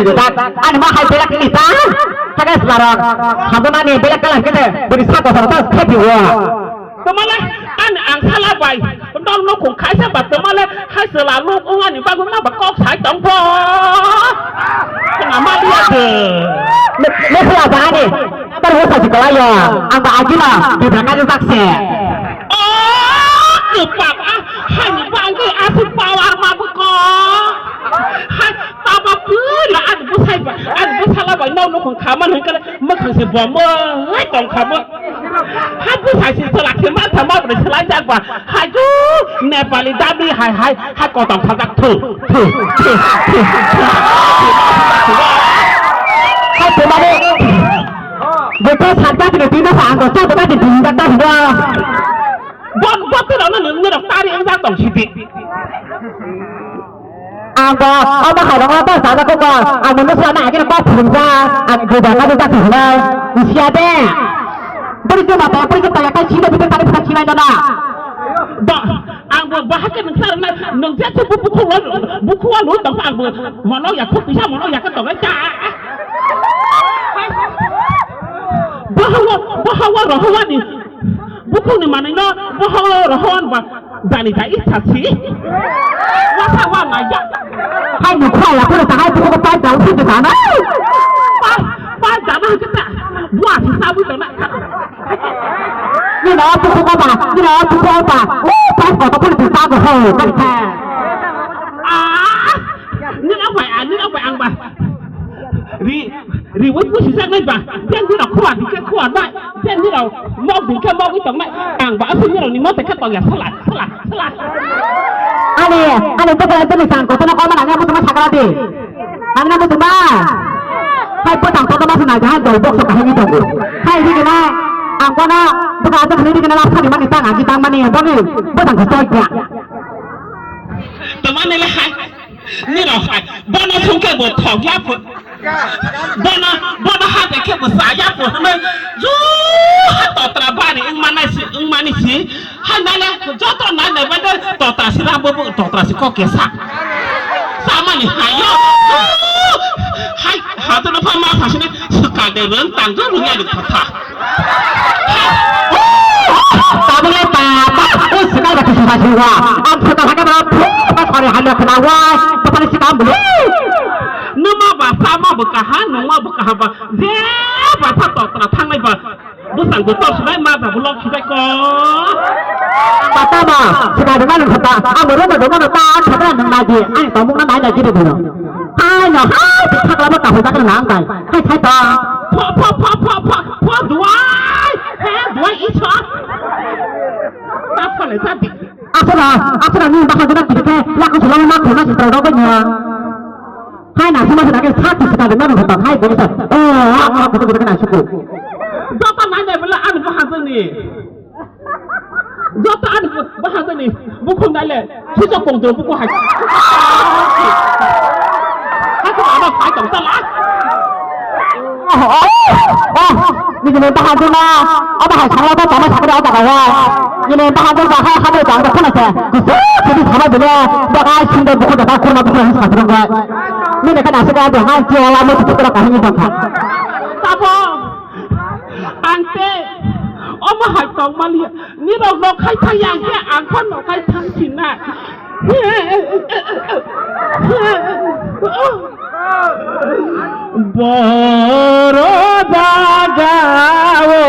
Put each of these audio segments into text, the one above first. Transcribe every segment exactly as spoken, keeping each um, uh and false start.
Ani ma hai belak ni ta. Hagas larok. Hago nani belak kalah kete. Beri sako sako tas keti wa. Kemana? Ani ang salah bai. Nol no kung kaisa ba kemana? Hai selalu ungani bagun ma ba kok sai tong po. Kena ma dia de. Mesla ba ani. Apa lu sa sekolah ya? Ang ba agila. Di belakang tak se. Oh, kepak ah. Hai ni bangke asik power ma buko. Hai. Tama pula ani bwsai ba, ani bwsala bai nau nukung khaman hwnkhe mwkhang se bo mwkhai tong kha mo. Ha bwsai se salak se ma tama bre salai jak ba. Haju Nepali dabi hai hai ha kotom sajak thu thu thu thu. Hai tumani. Betul sajak ni tina sa anggo sa betul di dinda ta hwa. Bon bon tu rona nung nirok tari ang jak tong sidi. Ang bo, omo hai rong omo sana ko ko, ang bo nusra na agin ko phunja, ang bo ba ka ta phunja, usia de. Beri tu mata, beri tu taya kai sida beri tadi bukan sida dona. Ba, ang bo bahake nung sar na, nung jat se bu buku wa, buku wa lu tong ang bo, mono ya ko pisa mono ya ka tong ta. Bahawa, bahawa rohawa ni. Bukhung ni manwi no boho rohon ba dani da itha si. Wasa wa maya. Hai ni khaya pura ta hai bukhung pa da usi de na. Pa pa da na kita. Bua si sa bu na. Ni na bukhung ba, ni na bukhung ba. Oh, pa ko to pura sa go ho, kan ka. Ah, ni na bai, ni na bai ang ba. Ri, ri wai pusi sa nai ba. Dia ni na khua di ke khua na. Je nirok mok din khe mogwi tongnai, ang bo aswk nirokni mote khe tongya, sala, sala, sala. Ani, ani bwsai tini sang kotorno koma nangya butuma sakra di. Nangna butuma. Hai bwtang kotorma se naija hai dol box kahini tongo. Hai rigina, ang kono bwtang aja khani rigina lap sani mani tang agi tang mani boni bwtang khe choi kya. Tamani le hai. Nirok hai, bono sungke bo thok ya pho. Bono, bono ha de khe bo sa ya pho hwnwi. Ju ha totra bari wng manai si, wng mani si. Hai nale joto nai nai bade totra si rabo bo totra si kok kesa. Samani hayo. Hai, ha to no pha ma pha sini. Swkang de rwng tang jor rwng ya de kha. Tabuk le papa, o swkang ba kisi ba siwa. Ang swkang hake ba phu ba sari hanya khna wa. Bapani swkang bulu. Numa ba sama ba kaha, numa ba kaha ba. Je ba sa tok tra thangnai ba. Bwsang bo tor swbai ma ba bulok khibai ko. Pata ba, swkang de ma nung khata. Ang bo rwma de ma ta thada nung nai di. Ang tongmung na nai nai di de. Hai no, hai, thakla bo kahul bakla nang kai. Hai, hai, ta. Pho, pho, pho, pho, pho, pho, duai. He, duai, isa. Ta phone sa di. Asura, asura ni bahai guna tike, laku sulang ma khuna sitra rogo nya. Hai na, sima sitra ke sati sitra de ma khata, hai, gori sa. Oh, ah, ah, kutu kutu na suku. Joto nai nai bela anu bahai ni. Joto ani bo-, bahai ni bukhung nai le, sijak kong dro bukhung hai. Hai ko ama phai tong ta la. Oh, oh, oh, ni ni bahai na, ama hai sala ta tama sakra ta ga. Ni ni bahai ba hai ha ba ta ko na sa. Kusu kusu sama dile, ba hai sing da bukhung da ko na bukhung hai sa ga. Ni ne ka na sa ga ha ti ola mo tu ka ha ni ta. Tabo. Ang tei omo hai tong maliya, nirok nok khai thang ya khe ang phan nok khai thang sinai. Boro jaga o.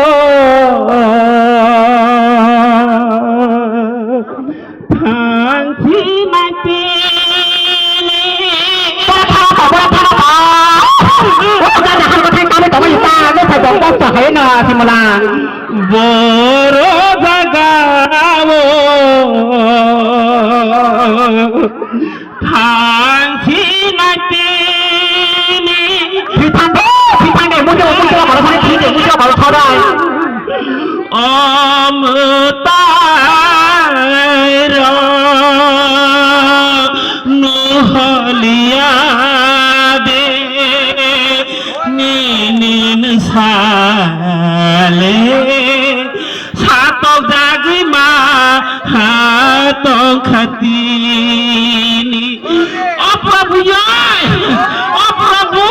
Thangsi nai tini. Bora thara kha, bora thara kha. Bora thara kha, bora thara kha, bora thara kha. Bora thara kha, bora thara kha. Boro jaga o. Thangsi nai tini. Thithang de, thithang de, mujo, mujo, boro thara, thithang de, mujo, boro thara. Omwtai rok nuholiya de nini sale satok jagwi ma ha tong khatini. O Prabhu yai! O Prabhu!